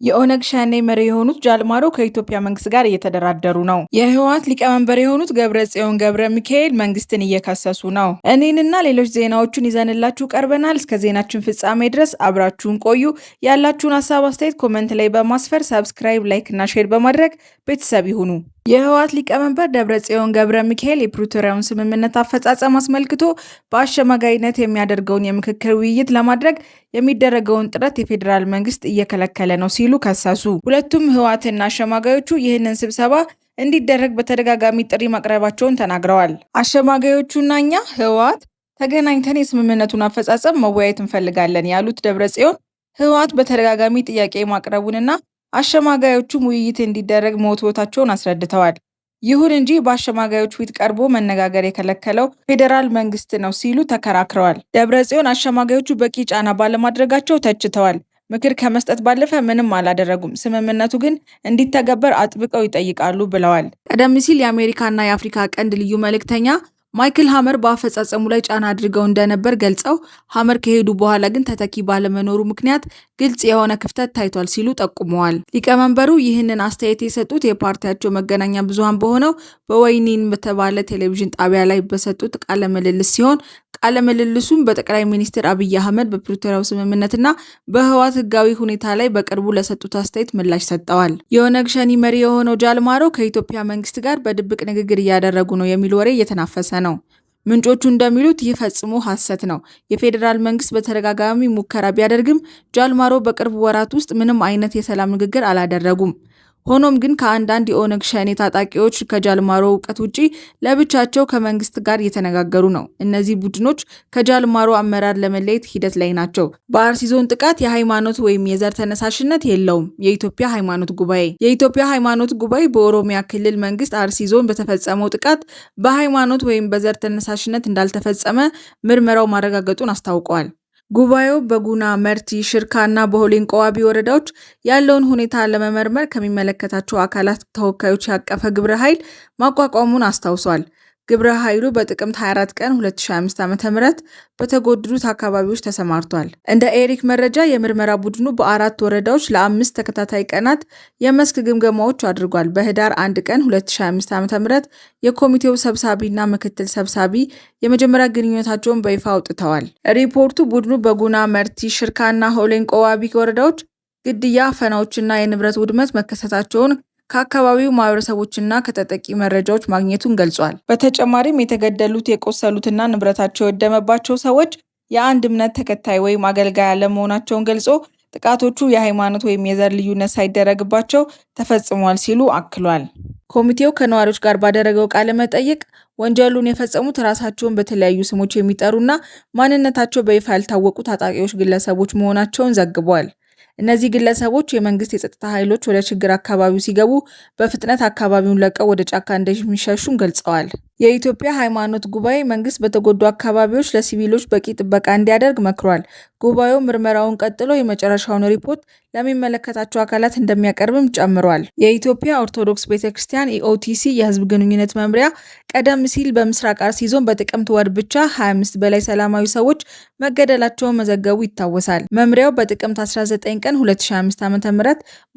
የኦነግ ሸኔ መሪ የሆኑት ጃልማሮ ከኢትዮጵያ መንግስት ጋር እየተደራደሩ ነው። የህወሓት ሊቀመንበር የሆኑት ገብረ ጽዮን ገብረ ሚካኤል መንግስትን እየከሰሱ ነው። እኔንና ሌሎች ዜናዎቹን ይዘንላችሁ ቀርበናል። እስከ ዜናችን ፍጻሜ ድረስ አብራችሁን ቆዩ። ያላችሁን ሀሳብ አስተያየት comment ላይ በማስፈር subscribe፣ like እና share በማድረግ ቤተሰብ ይሁኑ። የህወሓት ሊቀመንበር ደብረጽዮን ገብረ ሚካኤል የፕሪቶሪያውን ስምምነት አፈጻጸም አስመልክቶ በአሸማጋይነት የሚያደርገውን የምክክር ውይይት ለማድረግ የሚደረገውን ጥረት የፌዴራል መንግስት እየከለከለ ነው ሲሉ ከሰሱ። ሁለቱም ህወሓትና አሸማጋዮቹ ይህንን ስብሰባ እንዲደረግ በተደጋጋሚ ጥሪ ማቅረባቸውን ተናግረዋል። አሸማጋዮቹና እኛ ህወሓት ተገናኝተን የስምምነቱን አፈጻጸም መወያየት እንፈልጋለን ያሉት ደብረጽዮን ህወሓት በተደጋጋሚ ጥያቄ ማቅረቡንና አሸማጋዮቹም ውይይት እንዲደረግ መወትወታቸውን አስረድተዋል። ይሁን እንጂ በአሸማጋዮች ፊት ቀርቦ መነጋገር የከለከለው ፌዴራል መንግስት ነው ሲሉ ተከራክረዋል። ደብረጽዮን አሸማጋዮቹ በቂ ጫና ባለማድረጋቸው ተችተዋል። ምክር ከመስጠት ባለፈ ምንም አላደረጉም፣ ስምምነቱ ግን እንዲተገበር አጥብቀው ይጠይቃሉ ብለዋል። ቀደም ሲል የአሜሪካና የአፍሪካ ቀንድ ልዩ መልእክተኛ ማይክል ሀመር በአፈጻጸሙ ላይ ጫና አድርገው እንደነበር ገልጸው ሀመር ከሄዱ በኋላ ግን ተተኪ ባለመኖሩ ምክንያት ግልጽ የሆነ ክፍተት ታይቷል ሲሉ ጠቁመዋል። ሊቀመንበሩ ይህንን አስተያየት የሰጡት የፓርቲያቸው መገናኛ ብዙኃን በሆነው በወይኒን በተባለ ቴሌቪዥን ጣቢያ ላይ በሰጡት ቃለ ምልልስ ሲሆን ቃለ ምልልሱም በጠቅላይ ሚኒስትር አብይ አህመድ በፕሪቶሪያው ስምምነትና በህወሓት ህጋዊ ሁኔታ ላይ በቅርቡ ለሰጡት አስተያየት ምላሽ ሰጥተዋል። የኦነግ ሸኔ መሪ የሆነው ጃልማሮ ከኢትዮጵያ መንግስት ጋር በድብቅ ንግግር እያደረጉ ነው የሚል ወሬ እየተናፈሰ ነው። ምንጮቹ እንደሚሉት ይህ ፈጽሞ ሐሰት ነው። የፌዴራል መንግስት በተደጋጋሚ ሙከራ ቢያደርግም ጃልማሮ በቅርብ ወራት ውስጥ ምንም አይነት የሰላም ንግግር አላደረጉም። ሆኖም ግን ከአንዳንድ የኦነግ ሸኔ ታጣቂዎች ከጃልማሮ እውቀት ውጪ ለብቻቸው ከመንግስት ጋር እየተነጋገሩ ነው። እነዚህ ቡድኖች ከጃልማሮ አመራር ለመለየት ሂደት ላይ ናቸው። በአርሲ ዞን ጥቃት የሃይማኖት ወይም የዘር ተነሳሽነት የለውም። የኢትዮጵያ ሃይማኖት ጉባኤ በኦሮሚያ ክልል መንግስት አርሲ ዞን በተፈጸመው ጥቃት በሃይማኖት ወይም በዘር ተነሳሽነት እንዳልተፈጸመ ምርመራው ማረጋገጡን አስታውቋል። ጉባኤው በጉና፣ መርቲ፣ ሽርካ እና በሆሌንቆ ዋቢ ወረዳዎች ያለውን ሁኔታ ለመመርመር ከሚመለከታቸው አካላት ተወካዮች ያቀፈ ግብረ ኃይል ማቋቋሙን አስታውሷል። ግብረ ኃይሉ በጥቅምት 24 ቀን 2025 ዓ.ም በተጎዱት አካባቢዎች ተሰማርቷል። እንደ ኤሪክ መረጃ የምርመራ ቡድኑ በአራት ወረዳዎች ለ5 ተከታታይ ቀናት የመስክ ግምገማዎች አድርጓል። በህዳር 1 ቀን 2025 ዓ.ም የኮሚቴው ሰብሳቢና ምክትል ሰብሳቢ የመጀመሪያ ግንኙነታቸውን በይፋ አውጥተዋል። ሪፖርቱ ቡድኑ በጉና፣ መርቲ፣ ሽርካ እና ሆሌንቆ ዋቢ ወረዳዎች ግድያ፣ አፈናዎችና የንብረት ውድመት መከሰታቸውን ከአካባቢው ማህበረሰቦችና ከተጠቂ መረጃዎች ማግኘቱን ገልጿል። በተጨማሪም የተገደሉት፣ የቆሰሉትና ንብረታቸው የወደመባቸው ሰዎች የአንድ እምነት ተከታይ ወይም አገልጋይ አለመሆናቸውን ገልጾ ጥቃቶቹ የሃይማኖት ወይም የዘር ልዩነት ሳይደረግባቸው ተፈጽሟል ሲሉ አክሏል። ኮሚቴው ከነዋሪዎች ጋር ባደረገው ቃለ መጠይቅ ወንጀሉን የፈጸሙት ራሳቸውን በተለያዩ ስሞች የሚጠሩና ማንነታቸው በይፋ ያልታወቁ ታጣቂዎች ግለሰቦች መሆናቸውን ዘግቧል። እነዚህ ግለሰቦች የመንግስት የጸጥታ ኃይሎች ወደ ችግር አካባቢው ሲገቡ በፍጥነት አካባቢውን ለቀው ወደ ጫካ እንደሚሸሹም ገልጸዋል። የኢትዮጵያ ሃይማኖት ጉባኤ መንግስት በተጎዱ አካባቢዎች ለሲቪሎች በቂ ጥበቃ እንዲያደርግ መክሯል። ጉባኤው ምርመራውን ቀጥሎ የመጨረሻውን ሪፖርት ለሚመለከታቸው አካላት እንደሚያቀርብም ጨምሯል። የኢትዮጵያ ኦርቶዶክስ ቤተ ክርስቲያን EOTC የህዝብ ግንኙነት መምሪያ ቀደም ሲል በምስራቅ አርሲ ዞን በጥቅምት ወር ብቻ 25 በላይ ሰላማዊ ሰዎች መገደላቸውን መዘገቡ ይታወሳል። መምሪያው በጥቅምት 19 ቀን 2025 ዓ.ም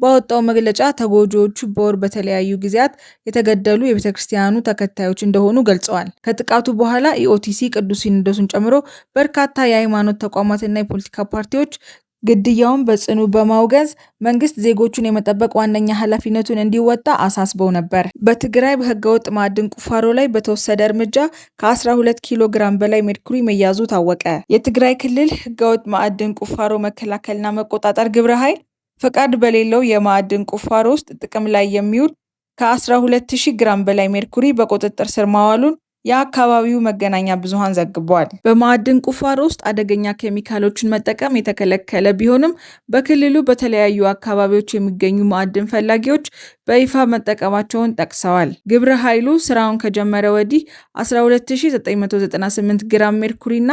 ባወጣው መግለጫ ተጎጂዎቹ በወር በተለያዩ ጊዜያት የተገደሉ የቤተክርስቲያኑ ተከታዮች እንደሆኑ ገልጸዋል። ከጥቃቱ በኋላ EOTC ቅዱስ ሲኖዶስን ጨምሮ በርካታ የሃይማኖት ተቋማትና የፖለቲካ ፓርቲዎች ግድያውን በጽኑ በማውገዝ መንግስት ዜጎቹን የመጠበቅ ዋነኛ ኃላፊነቱን እንዲወጣ አሳስበው ነበር። በትግራይ በህገወጥ ማዕድን ቁፋሮ ላይ በተወሰደ እርምጃ ከ12 ኪሎ ግራም በላይ ሜርኩሪ መያዙ ታወቀ። የትግራይ ክልል ህገወጥ ማዕድን ቁፋሮ መከላከልና መቆጣጠር ግብረ ኃይል ፈቃድ በሌለው የማዕድን ቁፋሮ ውስጥ ጥቅም ላይ የሚውል ከ12,000 ግራም በላይ ሜርኩሪ በቁጥጥር ስር ማዋሉን የአካባቢው መገናኛ ብዙኃን ዘግቧል። በማዕድን ቁፋሮ ውስጥ አደገኛ ኬሚካሎችን መጠቀም የተከለከለ ቢሆንም በክልሉ በተለያዩ አካባቢዎች የሚገኙ ማዕድን ፈላጊዎች በይፋ መጠቀማቸውን ጠቅሰዋል። ግብረ ኃይሉ ስራውን ከጀመረ ወዲህ 12998 ግራም ሜርኩሪ እና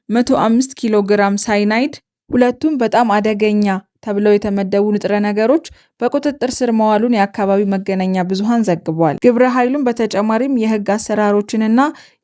105 ኪሎ ግራም ሳይናይድ፣ ሁለቱም በጣም አደገኛ ተብለው የተመደቡ ንጥረ ነገሮች በቁጥጥር ስር መዋሉን የአካባቢው መገናኛ ብዙኃን ዘግቧል። ግብረ ኃይሉም በተጨማሪም የሕግ አሰራሮችንና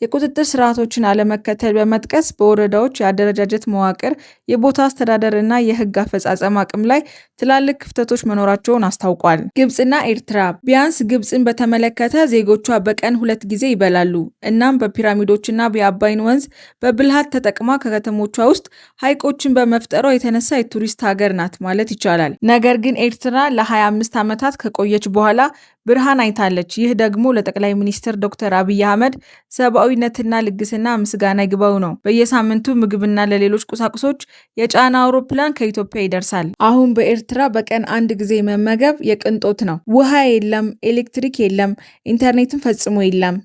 የቁጥጥር ስርዓቶችን አለመከተል በመጥቀስ በወረዳዎች የአደረጃጀት መዋቅር፣ የቦታ አስተዳደር እና የህግ አፈጻጸም አቅም ላይ ትላልቅ ክፍተቶች መኖራቸውን አስታውቋል። ግብፅና ኤርትራ። ቢያንስ ግብፅን በተመለከተ ዜጎቿ በቀን 2 ጊዜ ይበላሉ። እናም በፒራሚዶችና የአባይን ወንዝ በብልሃት ተጠቅማ ከከተሞቿ ውስጥ ሐይቆችን በመፍጠሯ የተነሳ የቱሪስት ሀገር ናት ማለት ይቻላል። ነገር ግን ኤርትራ ለ25 ዓመታት ከቆየች በኋላ ብርሃን አይታለች። ይህ ደግሞ ለጠቅላይ ሚኒስትር ዶክተር አብይ አህመድ ሰብአዊነትና ልግስና ምስጋና ይግባው ነው። በየሳምንቱ ምግብና ለሌሎች ቁሳቁሶች የጫነ አውሮፕላን ከኢትዮጵያ ይደርሳል። አሁን በኤርትራ በቀን አንድ ጊዜ መመገብ የቅንጦት ነው። ውሃ የለም፣ ኤሌክትሪክ የለም፣ ኢንተርኔትም ፈጽሞ የለም።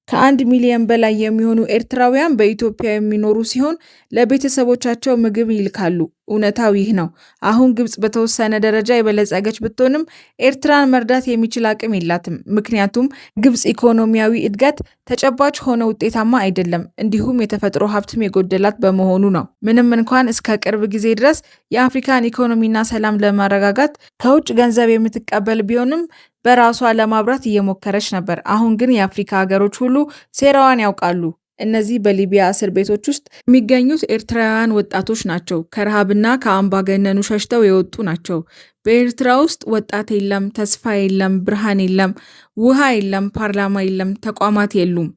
ከ1 ሚሊዮን በላይ የሚሆኑ ኤርትራውያን በኢትዮጵያ የሚኖሩ ሲሆን ለቤተሰቦቻቸው ምግብ ይልካሉ። እውነታው ይህ ነው። አሁን ግብፅ በተወሰነ ደረጃ የበለጸገች ብትሆንም ኤርትራን መርዳት የሚችል አቅም የላትም። ምክንያቱም ግብፅ ኢኮኖሚያዊ እድገት ተጨባጭ ሆነ ውጤታማ አይደለም፣ እንዲሁም የተፈጥሮ ሀብትም የጎደላት በመሆኑ ነው። ምንም እንኳን እስከ ቅርብ ጊዜ ድረስ የአፍሪካን ኢኮኖሚና ሰላም ለማረጋጋት ከውጭ ገንዘብ የምትቀበል ቢሆንም በራሷ ለማብራት እየሞከረች ነበር። አሁን ግን የአፍሪካ ሀገሮች ሁሉ ሴራዋን ያውቃሉ። እነዚህ በሊቢያ እስር ቤቶች ውስጥ የሚገኙት ኤርትራውያን ወጣቶች ናቸው። ከረሃብና ከአምባገነኑ ሸሽተው የወጡ ናቸው። በኤርትራ ውስጥ ወጣት የለም፣ ተስፋ የለም፣ ብርሃን የለም፣ ውሃ የለም፣ ፓርላማ የለም፣ ተቋማት የሉም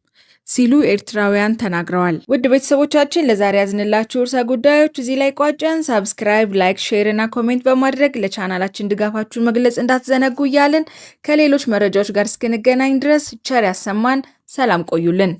ሲሉ ኤርትራውያን ተናግረዋል። ውድ ቤተሰቦቻችን፣ ለዛሬ ያዝንላችሁ ርዕሰ ጉዳዮች እዚህ ላይ ቋጨን። Subscribe፣ like፣ share እና comment በማድረግ ለቻናላችን ድጋፋችሁን መግለጽ እንዳትዘነጉ እያልን ከሌሎች መረጃዎች ጋር እስክንገናኝ ድረስ ቸር ያሰማን። ሰላም ቆዩልን።